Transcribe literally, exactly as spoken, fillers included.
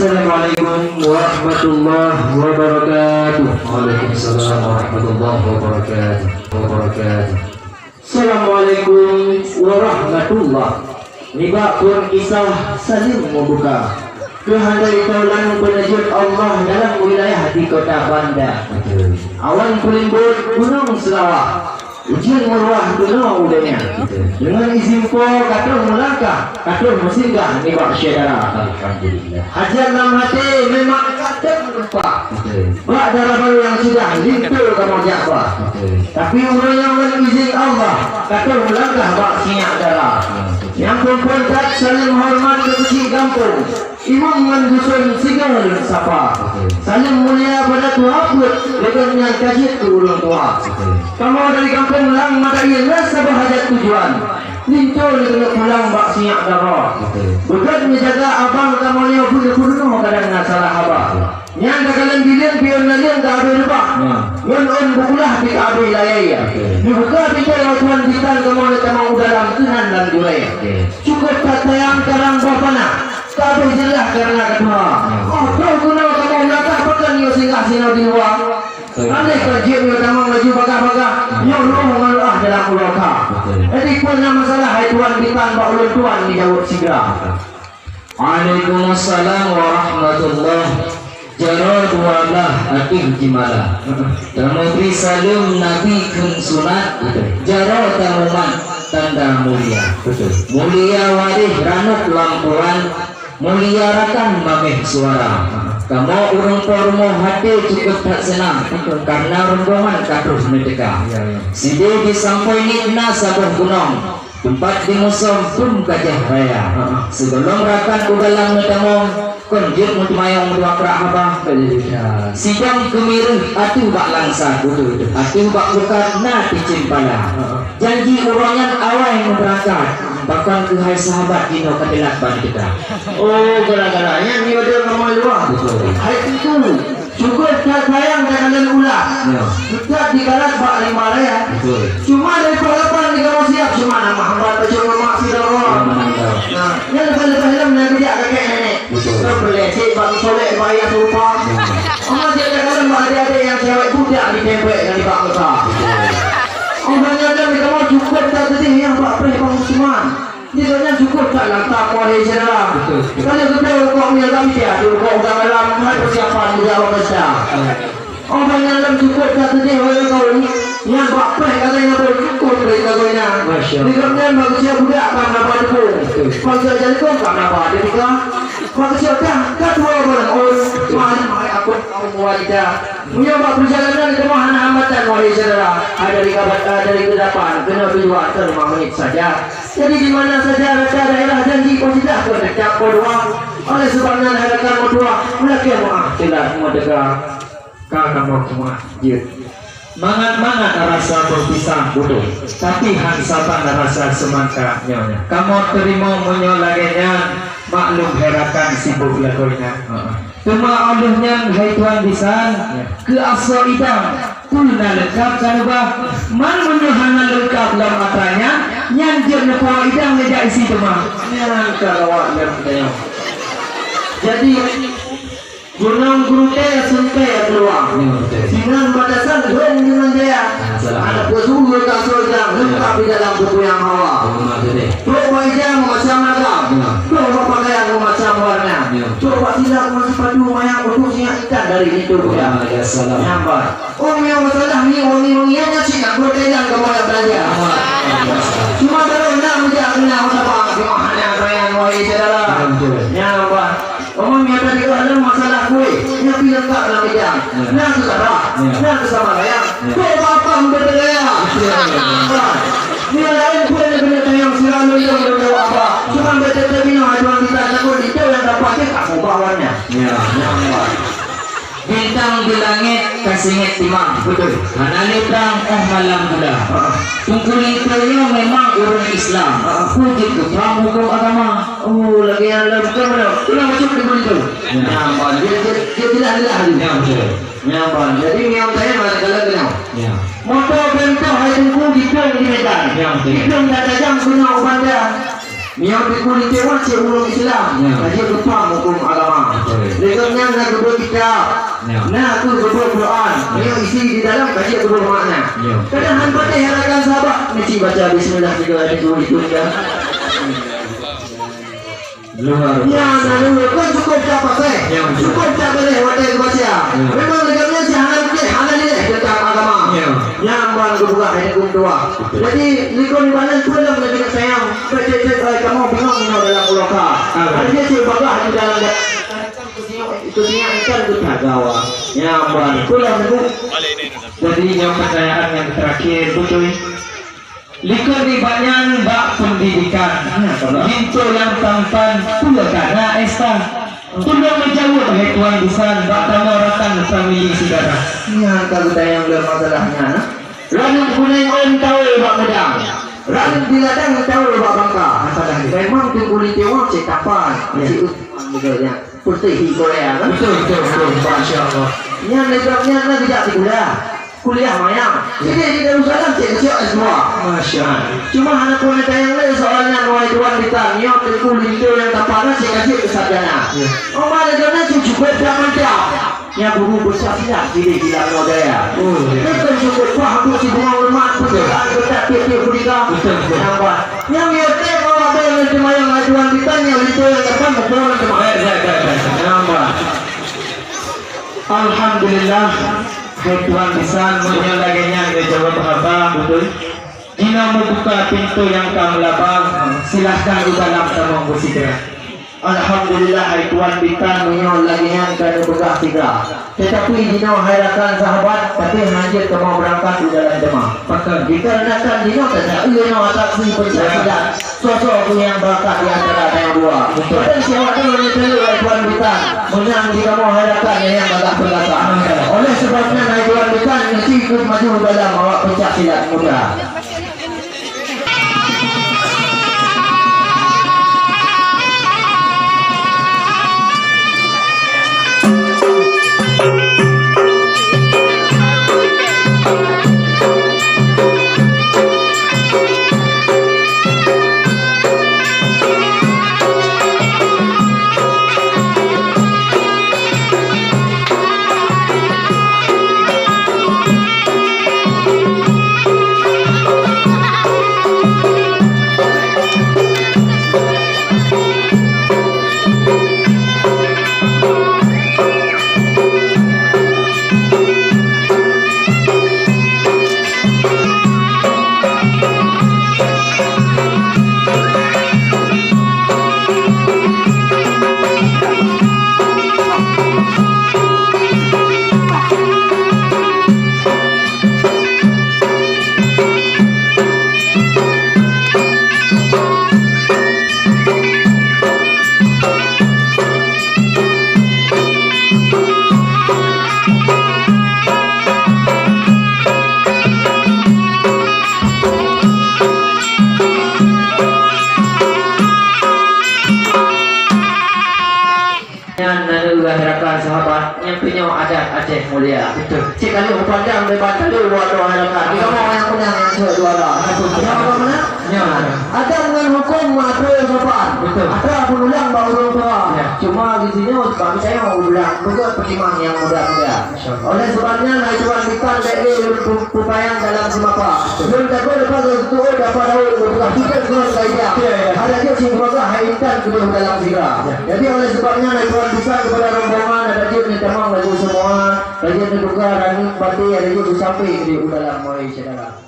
Assalamualaikum warahmatullahi wabarakatuh. Waalaikumsalam warahmatullahi wabarakatuh. Wabarakatuh. Assalamualaikum warahmatullah. Nibak phon kisah saleuem mubuka. Keuhandai taulan peuneujeuet Allah dalam wilayah di Kota Banda. Betul. Awan peulimbot gunong Seulawah. Ujeuen meuruah keunoe u donya. Betul. Deungon izin Po ka troh meulangkah, ka troh meusinggah nibak syedara. Alhamdulillah. Hajat lam até memang ka troh meutumpah. Betul. Bak dara barô nyang sudah linto kamoe jak ba. Betul. Tapi uroe nyoe ngon izin Allah, ka troh meulangkah bak sinyak dara. Ya, betul. Nyang phon-phon that saleuem horeumat keu keuchik gampông, imum ngon dusun sigoe lôn sapa. Betul. Saleuem mulia bak Tuha Peuet, lé gobnyan ka jeuet keu ureueng tuha. Betul. Kamoe dari gampông Lang Mata Ié na saboh hajat tujuan. Linto lé keuneuk pulang bak sinyak dara. Betul. Beugét neujaga abang kamoe nyoe peunoh-peunoh kadang na salah haba. Betul. Nyan takalon bileueng pion laleueng ka habéh reubah. Nah. Ngon ôn bukeulah pih ka habéh layée. Oke. Neubuka pintoe lôn tuan bisan kamoe lé tamong u dalam keunan lam jurée. Oke. Cukup that sayang karang boh panah. Ka habéh jeulaih kareuna ka tuha. Nah. Oh, troh keunoe kamoe meulangkah pakon nyoe singgah sinoe di luwa. Oke. Anéh kon jeuet nyoe tamong laju bagah-bagah. Nah. Nyoe roh ngon luah dalam uroe ka. Oke. Jadi peue na masalah hai tuan bisan bak ulôn tuan neujaweueb sigra. Waalaikumsalam warahmatullah. Jaroe dua blah ateueh jeumala. Tameubri saleuem Nabi kheun sunat. Jaroe tamumat tanda mulia. Betul. Mulia waréh ranub lam puran. Mulia rakan mameh suara. Kamoe ureueng po rumoh até cukup that seunang. Karena rombongan ka troh neuteuka. Ya, ya. Sideh di Sampoe nyoe na saboh gunong. Teumpat di musoh Bum Gajah Raya. Sigohlom rakan u dalam meutamong, kon jeuet meuteumanyong meutuah krak haba. Sidang keumireuh ateueh bak langsa, ateueh bak pukat na cicém pala. Janji uroe nyan awai meubeurangkat, pakon keuhai sahabat jinoe ka teulat ban teuka. Oh, gara-gara nyan nyoe deuh ramai luwa. Betul. Hai Teungku, Syukur that sayang takalon ulah. Ya. Teutap dikarat bak rimba raya. Betul. Cuma dari pengalaman di kamoe siap, cuma nama hambat pacok lemak sidroe. Ya, mantap. Nah, nyan leubeh-leubeh lom na geujak kakek nenek. Betul. Ka peuleset bak solek bak ayah serupa. Ya. Amat dia takalon bak adik-adik nyang cewek budak ditempek ngon di bak muka. Betul. Oh, banyak kan di kamoe cukup that sedih nyang bak preh Bang Usman. Di donya cukup that lantak, wahai syedara. Betul, betul. Kalau kita rukok punya dalam dia, di rukok udah dalam, hai persiapan udah orang besar. Ya. Orang yang dalam cukup that sedih, wahai kaum, yang bak peh katanya pun cukup dari katanya. Masya Allah. Di dalamnya manusia budak kan dapat debu. Betul. Manusia jadi pun kan dapat debu. Manusia dah, dah tua orang. Oh, betul. Mari, mari aku kaum wanita. Meunyoe bak peurjalanan kamoe hana hambatan, wahai syedara, dari kabat, dari keudapan keunoe tujuan ka lima menit saja. Jadi di mana saja rasa daerah janji pasti dah keu teucap peudua. Oleh sebab nyan hai rakan meutuah, meulakée meuáh teulat meuteuka. Ka kamoe keumaah jeuet. Mangat-mangat rasa beupisah beutôi, tapi han saban rasa seumangka nyoe. Kamoe teurimong meunyoe lagée nyan, maklum hai rakan sibuk lagoe nyan. Heeh. Teuma óh lheueh nyan hai tuan bisan, ya, keu asoe idang, peue na leungkab ka neubah. Man meunyoe hana leungkab lam atra nyan, nyan jeuet neupo idang neujak isi teuma. Nyan ka lawak lom tanyoe. Jadi, gunong gurutée seuntée keuluwa. Ya, betul. Sinan batasan lhong deungon jaya. Nah, salah. Aneuk peuet suku ka asoe idang, leungkab di dalam buku nyang hawa. Betul, betul. Trok bak ija meumacam ragam. Ya. Trok bak pakaian meumacam warna. Ya. Trok bak silap ngon sipatu manyang untuk sinyak ikan dari linto kuda. Waalaikumsalam. Nyambat. Oh, meunyoe masalah ni wangi-wangian nyan cit nak buat kainan kamoe nak beulanja. Ah. Cuma barô nak meujak keunan masa bang, cuma hana kaya wahai syedara. Betul. Nyambat. Omong nyata di dalam masalah kue, nyan pi leungkab lam idang. Ya. Na keu kara, ya, na keu sama raya. Ya. Kok bapa beuteuka? Ya. Nyan laén peue nyang keuneuk tanyong sira lôn lôn lôn apa. Cuma beuteuka binoe tuan kita takut itu yang dapat cit aku bawanya. Ya. Nyambat. Bintang di langét ka singét timang. Betul. Hana lé prang óh malam gula. Heeh. Teungku Linto nyoe memang ureueng Islam. Heeh. Peue jeuet geuprang hukôm agama. Oh, lagée nyan lom. Betul, betul. Ulang bacut di Teungku Linto. Ya. Nyan ban. Dia, dia, dia jelas-jelas tadi. Ya, betul. Nyan ban. Jadi, ngieng saya mana kalau kenal. Ya. Moto bentoh hai Teungku ditueng di Medan. Ya, betul. Ditueng tajam guna u Banda. Meunyoe Teungku Linto Wang cit ureueng Islam, ya, ka jeuet geupaham huköm agama. Betul. Lé gobnyan na geuboh kitab, ya, na kheueh geuboh Quran. Ya. Meunyoe isi di dalam ka jeuet geuboh makna. Ya. Kadang han patéh rakan sahabat, meusti baca bismillah tiga kali, dua itu dah. Luar biasa. Nyan na lôn kon cukôp that paséh. Ya, betul. Cukôp that paséh watèe geubaca. Ya. Memang lé gobnyan cit hana mungken, hana dilèe teuntang agama. Ya. Nyan ban geupeugah hai Teungku Linto Wang. Jadi, likot nibak nyan peue lom lagèe sayang. Cek-cek, ai, kamoe bungong inoe dalam uroe ka. Ah. Ada dia cek bagah di dalam da-, itu sinyak ikan tu tagawa. Nyaman. Itulah, Bu. Jadi, nyang pertanyaan yang terakhir, betul. Likot nibak nyan bak pendidikan. Nah, betul. Linto nyang tampan, peue ka na S K. Tulông meujaweueb, hai tuan bisan, bak kamoe rakan famili syedara. Nyan ka geutanyong lé masalah nyan, nah. Ranup guneng ôn tawe bak meudang. Ranup di ladang tawe bak bangka. Masalah ni. Memang Teungku Linto Wang cek kapan? Ya. Cek Usman juga, ya. Putih di Korea, kan? Betul, betul, betul. Masya Allah. Nyan lé gobnyan na geujak sikulah. Kuliah manyang. Ya. Jadi di Darussalam cek keusiok S dua. Masya Allah. Cuma hana peureulèe tanyong lé soal nyan, wahai tuan bisan. Nyoe Teungku Linto nyang tampan na cek ka jeuet keu sarjana. Ya. Oma lé gobnyan cek cukôp that mantap. Nyan guru pencak silat di, di Lango Jaya. Oh, ya. Betul, cukup pah untuk si Bunga Lemak, betul, pencak silat, betul, tiep-tiep budika. Betul, betul. Nampak. Nyan nyoe teuh bawa bel ngon teuma nyang lajuan di tanyoe, linto nyang depan, mukul ngon teuma. Baik, baik, baik, baik. Nampak. Alhamdulillah, hai tuan bisan, meunyoe lagèe nyan geujaweueb haba, betul. Jinoe meubuka pintoe nyang ka meulaba, silahkan u dalam tamong beusidra. Alhamdulillah, hai tuan bisan, meunyoe lagèe nyan ka neupeugah sigra. Teutapi jinoe hai rakan sahabat, tapi hanjeuet kamoe beurangkat u dalam teuma. Pakon? Dikarenakan jinoe teuka inoe atraksi pencak silat. Sosok nyang bakat di antara tanyoe dua. Betul. Padahai siawak nyoe nyang teuleuk hai tuan bisan, meunang di kamoe hai rakan nyang bagah peurasa. Betul. Oleh sebab nyan hai tuan bisan, meusti ikut maju dalam awak pencak silat muda. Nyan na neulah rakan sahabat, nyang keunoe adat Aceh mulia. Betul. Cit ka lheueh pandang lé mata lé uroe nyoe hai rakan. Di kamoe nyang meunang nyang seuhat juara. Betul. Siapa yang menang? Ya. Adat ngon huköm meuatur sopan. Betul. Atra peurulang bak ureueng tuha. Ya. Cuma di sinoe bak geutanyoe ureueng peugah peutimang nyang muda-muda. Insya Allah. Oleh sebab nyan, hai tuan bisan, bèk lé lôn pu-, peupanyang dalam seumapa. Lôn takot leupah lôn tu'ôt dapat daun, lôn peugah tutup ngon kaidah. Ya, ya. Ada jeuet seumoga hai intan keudeh dalam sigra. Ya. Jadi, oleh sebab nyan, hai tuan bisan, kepada rombongan, ada jeuet neutamong laju seumua, ada jeuet neutuka rangit baté, ada jeuet beusampé keudeh u dalam moe syedara.